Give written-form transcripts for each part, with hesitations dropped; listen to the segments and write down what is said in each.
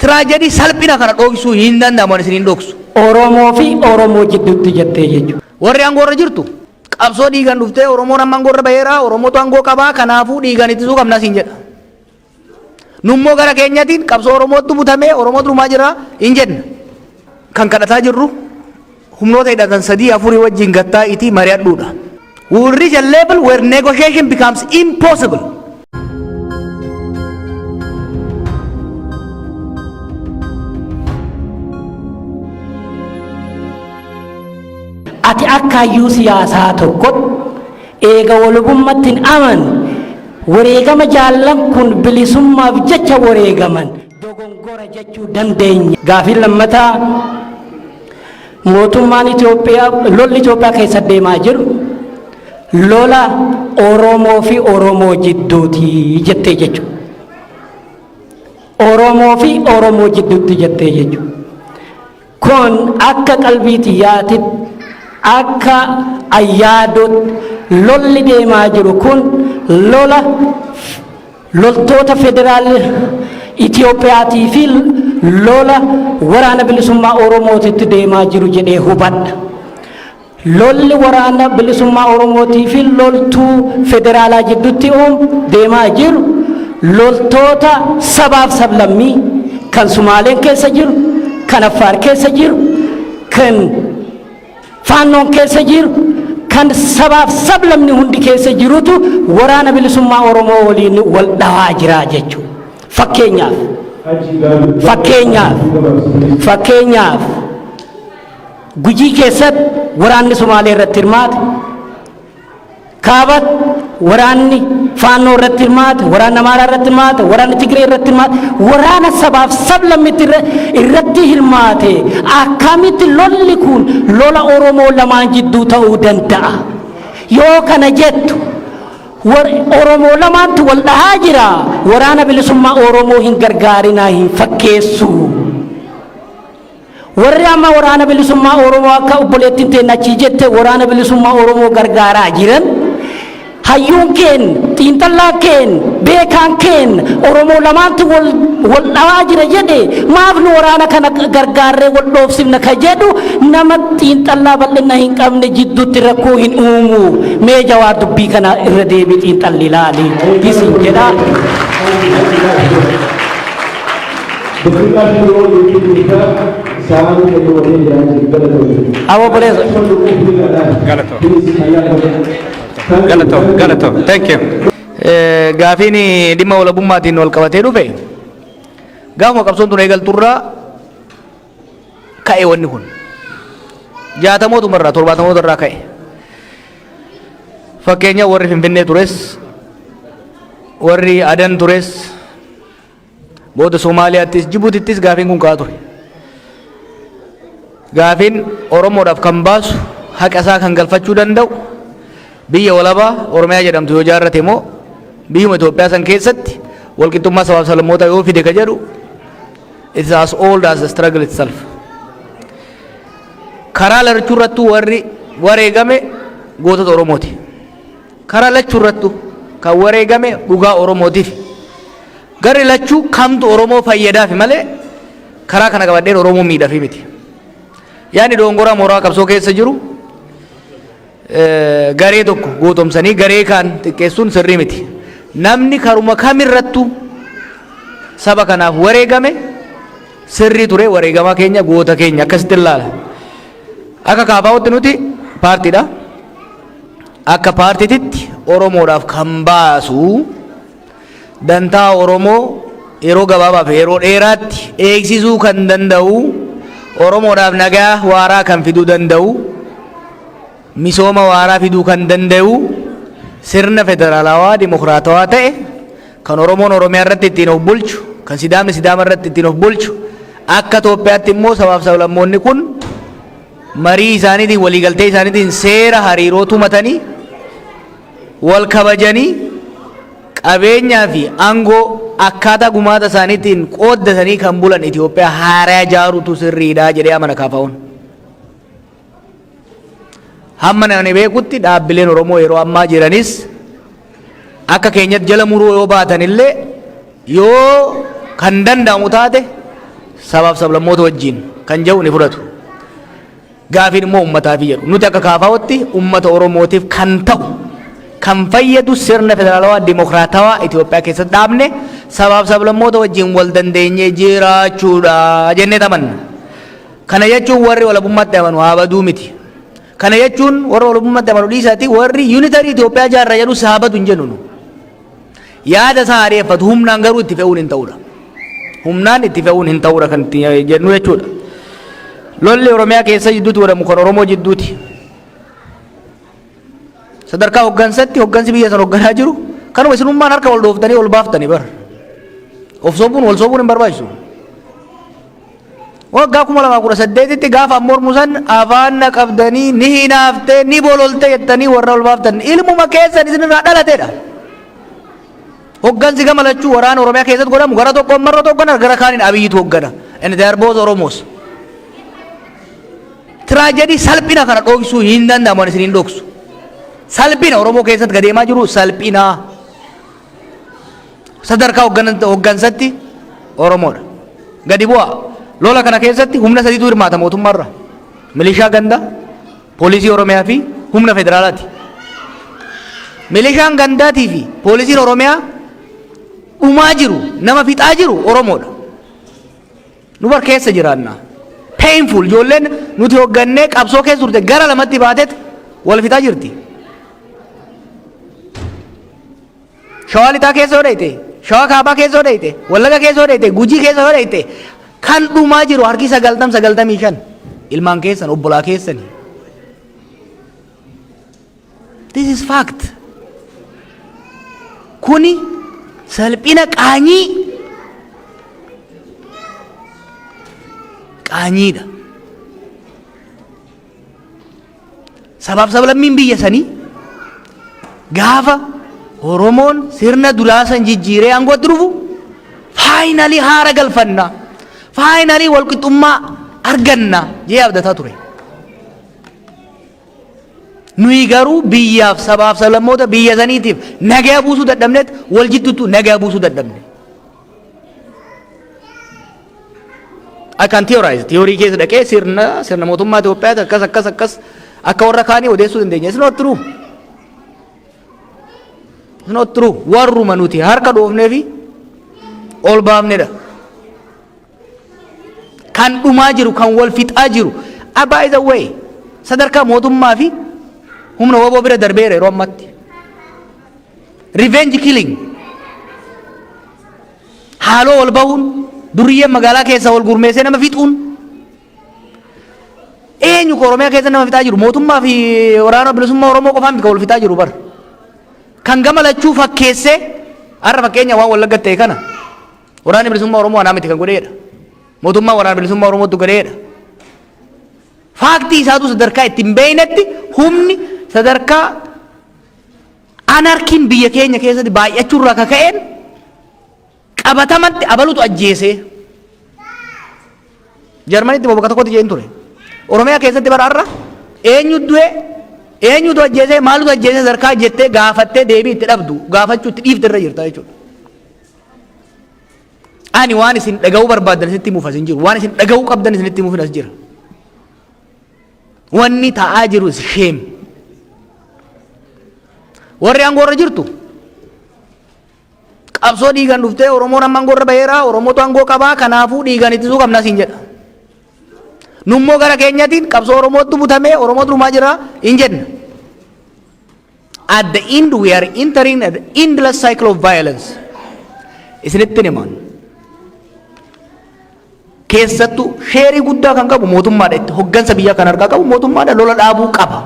Tragedy salphina kana dhoksuu hin danda'amu, ani isin hin dhoksu. Oromoo fi Oromoo jidduutti jettee jechuudha. Warri aangoo irra jirtu qabsoo dhiigan dhuftee, Oromoon amma aangoo irra baheera, Oromootu aangoo qabaa, kanaafuu dhiigan ittisuu qabna siin jedha. Nummoo gara keenyatiin qabsoo Oromootu butamee, Oromootu dhumaa jira hin jenna. Kan kadhataa jirru humnoota hidhatan sadii afurii wajjin gattaa itii mari'adhuudha. We will reach a level where negotiation becomes impossible. Ati akka hayyuu siyaasaa tokkotti eega walubummaatti hin aman, wareegama jaallan kun bilisummaaf jecha wareegaman dogongora jechuu dandeenya. Gaafiin lammataa, mootummaan Itoophiyaa, lolli Itoophiyaa keessa deemaa jiru lola Oromoo fi Oromoo jidduuti jettee jechuudha. Oromoo fi Oromoo jidduutti jettee jechuudha. Kun akka qalbii xiyyaatitti, akka ayyaadotti, lolli deemaa jiru kun lola loltoota federaal Itiyoophiyaatii fi lola waraana bilisummaa Oromootitti deemaa jiru jedhee hubadha. Lolli waraana bilisummaa Oromootii fi loltuu federaalaa jidduutti deemaa jiru loltoota sabaaf sablammii kan Sumaaleen keessa jiru, kan Affaar keessa jiru, kan Faannoon keessa jiru, kan sabaaf sablamni hundi keessa jirutu waraana bilisummaa Oromoo waliin wal dhawaa jira jechuudha. Fakkeenyaaf, Gujii keessatti waraanni Sumaalee irratti hirmaate, Kaabatti waraanni Faannoo irratti hirmaate, waraanni Amaaraa irratti hirmaate, waraanni Tigree irratti hirmaate, waraana sabaaf sablammitti irratti hirmaate, akkamitti lolli kun lola Oromoo lamaan jidduu ta'uu danda'a? Yoo kana jettu Oromoo lamaantu wal dhahaa jira, waraana bilisummaa Oromoo hin gargaarinaa hin fakkeessu. Warri amma waraana bilisummaa Oromoo, akka obboleettiin teenna achii jette, waraana bilisummaa Oromoo gargaaraa jiran, hayyuun keen, xiinxallaan keen, beekaan keen Oromoo lamaantu wal dhawaa jira jedhe, maaf nu waraana kana gargaarree wal dhoofsifna ka jedhu nama xiinxallaa bal'ina hin qabne jidduutti rakkoo hin uumu? Mee Jawaar, dubbii kana irra deebii xiinxalli ilaali isin jedha. Daqiiqaa shiroo jechuun sa'aatii gadi walii jiraa jiru. Awwa obboleessa. Galatoo. Galatoo, galatoo. Thank you. Gaafiin dhimma walabummaatiin wal qabatee dhufe, gaafuma qabsoon tun eegalturraa ka'e. Wanni kun jaatamootuma irraa, torbaatamoota irraa ka'e. Fakkeenya, warri Finfinnee tures, warri Adan tures, booda Somaaliyaattis, Jibuutittis gaafiin kun ka'aa ture. Gaafiin Oromoodhaaf kan baasu, haqa isaa kan galfachuu danda'u, biyya walabaa Oromiyaa jedhamtu yoo ijaarrate immoo biyyuma Itoophiyaa san keessatti walqixxummaa sabaaf sablammootaa yoo fide ka jedhu, it is as old as the struggle itself. Karaa lachuu irrattuu warri wareegame gootota Oromooti. Karaa lachuu irrattuu kan wareegame dhugaa Oromootiif. Garri lachuu kamtu Oromoo fayyadaafi malee karaa kana qabadheen Oromoo miidhafi miti. Yaadni doongoraa mooraa qabsoo keessa jiru garee tokko gootomsanii garee kaan xiqqeessuun sirrii miti. Namni karuma kamirrattuu saba kanaaf wareegame sirrii ture, wareegamaa keenya, goota keenya akkasitti ilaala. Akka KFOtti nuti paartiidha. Akka paartiititti Oromoodhaaf kan baasu, dantaa Oromoo yeroo gabaabaa fi yeroo dheeraatti eegsisuu kan danda'u, Oromoodhaaf nagaa waaraa kan fiduu danda'u, misooma waaraa fiduu kan danda'u, sirna federaalawaa dimokiraatawaa ta'e kan Oromoon Oromiyaa irratti ittiin of bulchu, kan Sidaamni Sidaama irratti ittiin of bulchu, akka Itoophiyaatti immoo sabaaf sablammoonni kun marii isaaniitiin, waliigaltee isaaniitiin seera hariiroo tumatanii, wal kabajanii, qabeenyaa fi aangoo akkaataa gumaata isaaniitiin qooddatanii kan bulan Itoophiyaa haaraa ijaaruutu sirriidha jedhee amana KFO'n. Hamma ani beekutti dhaabbileen Oromoo yeroo ammaa jiranis akka keenyatti jala muruu yoo baatan illee, yoo kan danda'amu taate Sabaaf sablammoota wajjin kan jedhu ni fudhatu. Gaafiin immoo ummataafi jedhu. Nuti akka KFOtti ummata Oromootiif kan ta'u, kan fayyadu sirna federaalawaa dimokiraatawaa Itoophiyaa keessatti dhaabne sabaaf sablammoota wajjin wal dandeenyee jiraachuudha jennee tamanna. Kana jechuun warri walabummaatti amanu haa baduu miti. Kana jechuun warra walabummaatti amanu dhiisaati, warri unitary Itoophiyaa jaarra jedhus haa badu hin jennu nu. Yaada isaa haa dhiyeeffatu, humnaan garuu itti fe'uun hin ta'uudha. Humnaan itti fe'uun hin ta'uudha kan itti jennu jechuudha. Lolli Oromiyaa keessa jidduutti godhamu kan Oromoo jidduuti. Sadarkaa hoggansatti hoggansi biyya sana hogganaa jiru kanuma isinummaan harka wal dhooftanii ol baaftanii bar. Of sobuun, wal sobuun hin barbaachisu. Waggaa 2018tti gaafa mormu san afaan na qabdanii, ni hinaaftee, ni bololte jettanii warra ol baaftan ilmuma keessan isinirraa dhalateedha. Hoggansi gama lachuu waraana Oromiyaa keessatti godhamu gara tokkoon Marrootu hoggana, gara kaaniin Abiyyitu hoggana. And they are both Oromos. Tragedy, salphina kana dhoksuu hin danda'amu, ani isin hin dhoksu. Salphina Oromoo keessatti gadeemaa jiru salphina. Sadarkaa hoggansatti Oromoodha. Gadi bu'aa. Lola kana keessatti humna sadiitu hirmaata mootummaarra. Milishaa gandaa, poolisii Oromiyaa fi humna federaalaati. Milishaan gandaatii fi poolisiin Oromiyaa dhumaa jiru, nama fixaa jiru Oromoodha. Nu bar keessa jiraanna. Painful, ijoolleen nuti hoggannee qabsoo keessa turte gara lamatti baatet wal fixaa jirti. Shawaa Lixaa keessa yoo dhayite, Shawaa Kaabaa keessa yoo dhayite, Wallaga keessa yoo dhayite, Gujii keessa yoo dhayite, kan dhumaa jiru harki 90, 95 ilmaan keessan, obbolaa keessani. This is fact. Kuni salphina, qaanyii qaanyiidha. Sabaaf sablammiin biyya sanii gaafa Oromoon sirna duraa san jijjiiree aangootti dhufu finally haara galfanna, finally walqixxummaa arganna jee abdataa ture. Nuyi garuu biyyaaf sabaaf sablammoota biyya saniitiif nagaa buusuu dadhabneet wal jidduutti nagaa buusuu dadhabne. I can theorize. Theory keessa dhaqee sirna mootummaa Itoophiyaa akkas akkas akkas akka warra kaanii odeessuu dandeenya. It's not true. It's not true. Warruma nuti harka dhoofnee fi ol baafnedha. Kan dhumaa jiru, kan wal fixaa jiru. Ah, by the way, sadarkaa mootummaa fi humna WBO bira darbeera yeroo ammatti. Revenge killing. Haaloo wal bahuun, duriyyeen magaalaa keessa wal gurmeessee nama fixuun, eenyu ka Oromiyaa keessa nama fixaa jiru? Mootummaa fi Waraana Bilisummaa Oromoo qofaan miti kan wal fixaa jiru bar. Kan gama lachuu fakkeessee har'a fakkeenya waan Wallagga ta'e kana Waraanni Bilisummaa Oromoo anaa miti kan godheedha. Mootummaa Waraana Bilisummaa Oromootu godheedha. Fact isaatu sadarkaa ittiin beeynetti humni sadarkaa anarchyn biyya keenya keessatti baay'achuu irraa kaka'een qabatamatti abalutu ajjeesee. Jarmanitti bakka tokkotti jeen ture. Oromiyaa keessatti bara har'a eenyu du'e, eenyutu ajjeesee, maaltu ajjeesee, sadarkaa jettee gaafattee deebii itti dhabdu, gaafachuu itti dhiifte irra jirta jechuudha. Ani waan isin dhaga'uu barbaaddan isinitti himuuf as hin jiru. Waan isin dhaga'uu qabdan isinitti himuuf as jira. Wanni ta'aa jiru is shame. Warri aangoo irra jirtu qabsoo dhiigan dhuftee, Oromoon amma aangoo irra baheera, Oromootu aangoo qabaa, kanaafuu dhiigan ittisuu qabna siin jedha. Nummoo gara keenyatiin qabsoo Oromootu butamee, Oromootu dhumaa jira hin jenna. At the end we are entering an endless cycle of violence. Isinitti himan. Keessattuu share guddaa kan qabu mootummaadha, itti hoggansa biyyaa kan harkaa qabu mootummaadha, lola dhaabuu qaba.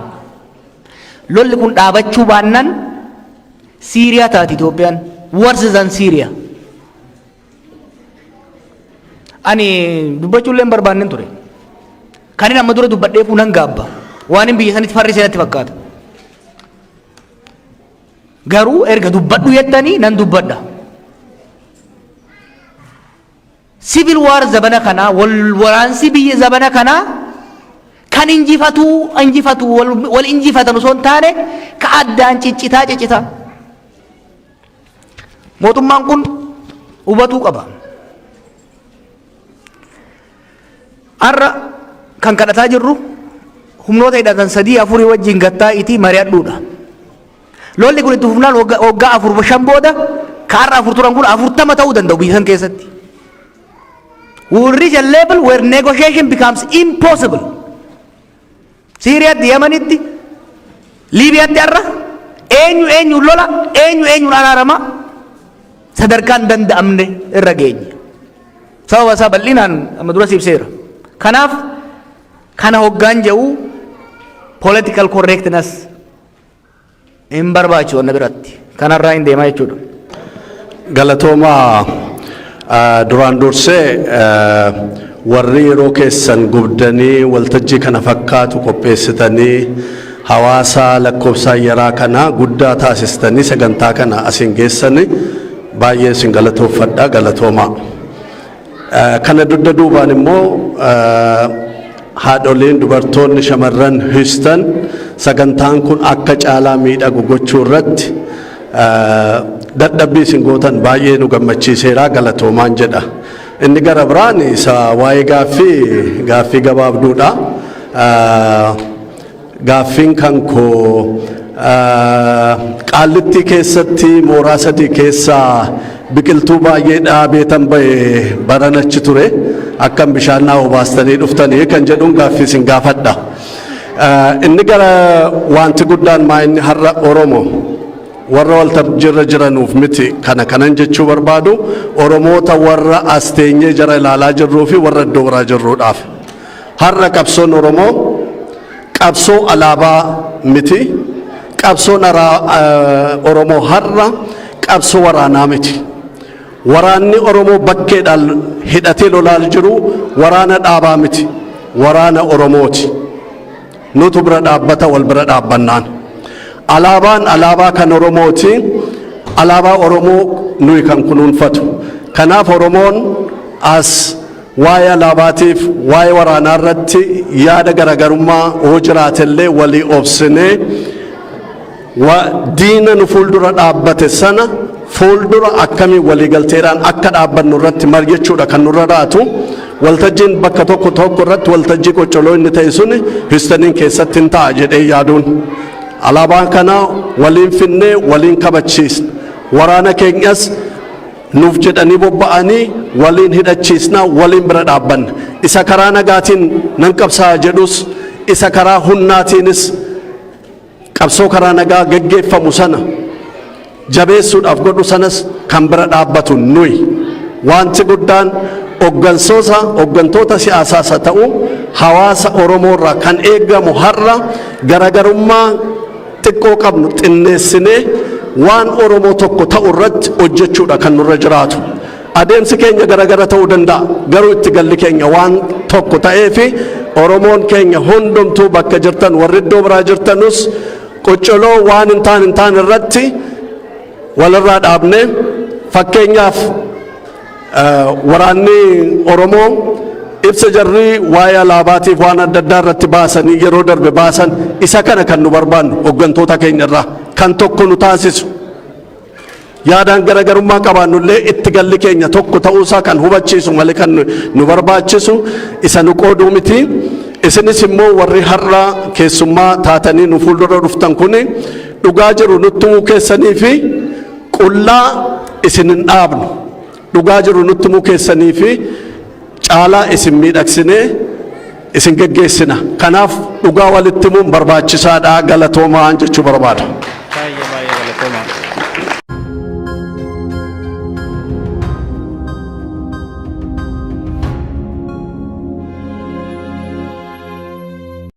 Lolli kun dhaabachuu baannaan Siiriyaa taati Itoophiyaan, worse than Syria. Ani dubbachuu illee hin barbaannen ture. Kan inni amma dura dubbadheefuu nan gaabba. Waan hin biyya sanitti farrisee natti fakkaata. Garuu erga dubbadhu jettanii nan dubbadha. Civil war zabana kanaa, wal waraansi biyya zabana kanaa kan injifatu wal injifatan osoo hin taane ka addaan ciccitaa ciccitaa. Mootummaan kun hubatuu qaba. Har'a kan kadhataa jirru humnoota hidhatan sadii afurii wajjin gattaa'itii mari'adhuudha. Lolli kun itti fufnaan waggaa afur, shan booda ka har'a afur turan kun 40 ta'uu danda'u biyya san keessatti. We will reach a level where negotiation becomes impossible. Siiriyaatti, Yemenitti, Liibiyaatti har'a eenyu eenyu lola, eenyu eenyuun araarama, sadarkaan danda'amne irra geenye. Sababa isaa bal'inaan amma dura ibseera. Kanaaf kana hoggaan jedhu political correctness hin barbaachisu wanna biratti. Kanarraa hin deemaa jechuudha. Galatoomaa. Duraan dursee warri yeroo keessan gubdanii waltajjii kana fakkaatu qopheessitanii, hawaasa lakkoofsaan yaraa kana guddaa taasistanii sagantaa kana asiin geessanii, baay'ee isin galatoofadha, galatoomaa. Kana dugda duubaan immoo haadholiin, dubartoonni, shamarran Houston sagantaan kun akka caalaa miidhagu gochuu irratti dadhabbii isin gootan baay'ee nu gammachiiseera, galatoomaan jedha. Inni gara biraan isa waa'ee gaaffii, gaaffii gabaabduudha. Gaaffiin kan koo Qaallittii keessatti mooraa sadii keessaa biqiltuu baay'ee dhaabeetan ba'e baranachi ture, akkam bishaan naa obaastanii dhuftanii kan jedhuun gaaffii isin gaafadha. Inni gara wanti guddaan maa inni har'a Oromoo warra waltajjiirra jiranuuf miti. Kana kanan jechuu barbaadu Oromoota warra as teenyee jara ilaalaa jirruu fi warra iddoo biraa jirruudhaaf. Har'a qabsoon Oromoo qabsoo alaabaa miti. Qabsoon Oromoo har'a qabsoo waraanaa miti. Waraanni Oromoo bakkeedhaan hidhatee lolaa jiru waraana dhaabaa miti. Waraana Oromooti. Nutu bira dhaabbata wal bira dhaabbannaan. Alaabaan alaabaa kan Oromooti. Alaabaa Oromoo nuyi kan kunuunfatu. Kanaaf Oromoon as waa'ee alaabaatiif waa'ee waraanaa irratti yaada garaagarummaa yoo jiraatellee walii obsinee, diina nu fuuldura dhaabbate sana fuuldura akkamiin waliigalteedhaan akka dhaabbannu irratti mari'achuudha kan nurra raatu. Waltajjiin bakka tokko tokko irratti waltajjii qoccoloo inni ta'e suni Houstoniin keessatti hin ta'a jedhee yaaduun, alaabaan kana waliin finnee waliin kabachiisna, waraana keenyas nuuf jedhanii bobba'anii waliin hidhachiisna, waliin bira dhaabbanna. Isa karaa nagaatiin nan qabsaa jedhus, isa karaa humnaatiinis qabsoo karaa nagaa geggeeffamu sana jabeessuudhaaf godhu sanas kan bira dhaabbatu nuyi. Wanti guddaan hoggansoota, hoggantoota siyaasaas haa ta'u hawaasa Oromoo irraa kan eegamu, har'a garaagarummaa xiqqoo qabnu xinneessinee waan Oromoo tokko ta'u irratti hojjechuudha kan nurra jiraatu. Adeemsi keenya garagara ta'uu danda'a, garuu itti galli keenya waan tokko ta'ee fi Oromoon keenya hundumtuu bakka jirtan, warri iddoo biraa jirtanus, qoccoloo waan hin taane irratti walirraa dhaabne. Fakkeenyaaf waraanni Oromoo ibsa jarri waa'ee alaabaatiif waan adda addaa irratti baasanii yeroo darbe baasan, isa kana kan nu barbaannu hooggantoota keenya irraa, kan tokko nu taasisu, yaadaan garaagarummaa qabaannullee itti galli keenya tokko ta'uusaa kan hubachiisu malee kan nu barbaachisu isa nu qooduu miti. Isinis immoo warri har'a keessummaa taatanii nu fuuldura dhuftan kuni dhugaa jiru nutti himuu keessanii fi qullaa isin hin dhaabnu. Dhugaa jiru nutti himuu keessanii fi caalaa isin miidhagsinee isin geggeessina. Kanaaf dhugaa walitti himuun barbaachisaadha, galatoomaa jechuu barbaada. Baay'ee baay'ee galatoomaa.